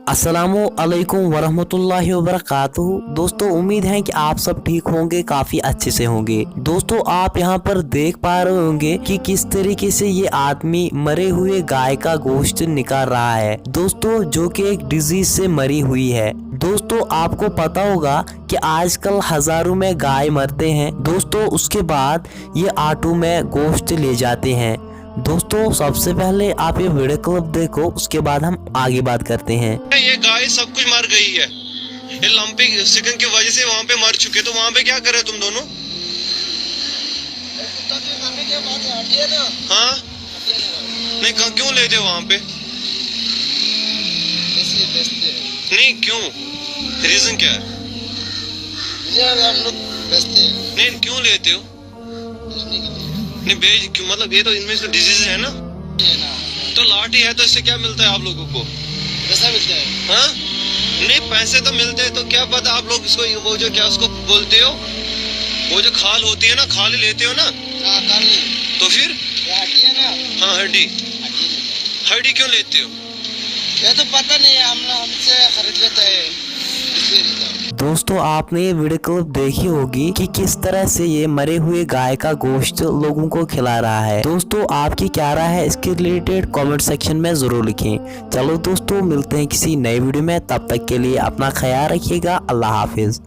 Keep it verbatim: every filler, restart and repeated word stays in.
السلام علیکم ورحمۃ اللہ وبرکاتہ۔ दोस्तों, उम्मीद है कि आप सब ठीक होंगे, काफी अच्छे से होंगे। दोस्तों, आप यहाँ पर देख पा रहे होंगे कि किस तरीके से ये आदमी मरे हुए गाय का गोश्त निकाल रहा है दोस्तों, जो कि एक डिजीज से मरी हुई है। दोस्तों, आपको पता होगा कि आजकल हजारों में गाय मरते हैं दोस्तों, उसके बाद ये ऑटो में गोश्त ले जाते हैं। दोस्तों, सबसे पहले आप ये वीडियो क्लिप देखो, उसके बाद हम आगे बात करते हैं। ये गाय सब कुछ मर गई है। ये लंपी चिकन की वजह से वहां पे मर चुके, तो वहां पे क्या कर रहे तुम दोनों? हाँ, नहीं, क्यों लेते हो वहां पे? नहीं, क्यों? रीजन क्या है? नहीं, क्यों लेते हो? नहीं, बेच क्यों? मतलब, ये तो इनमें से डिजीज है ना। तो लाठी है, तो इससे क्या मिलता है आप लोगों को? पैसा मिलता है। हाँ, नहीं, पैसे तो मिलते हैं, तो क्या पता आप लोग इसको, वो जो, क्या उसको बोलते हो, वो जो खाल होती है ना, खाल ही लेते हो ना। तो फिर हाँ, हड्डी। हड्डी क्यों लेते हो? ये तो पता नहीं है, हम हमसे खरीद लेता है। दोस्तों, आपने ये वीडियो क्लिप देखी होगी कि किस तरह से ये मरे हुए गाय का गोश्त लोगों को खिला रहा है। दोस्तों, आपकी क्या राय है इसके रिलेटेड, कमेंट सेक्शन में जरूर लिखें। चलो दोस्तों, मिलते हैं किसी नए वीडियो में, तब तक के लिए अपना ख्याल रखिएगा। अल्लाह हाफिज।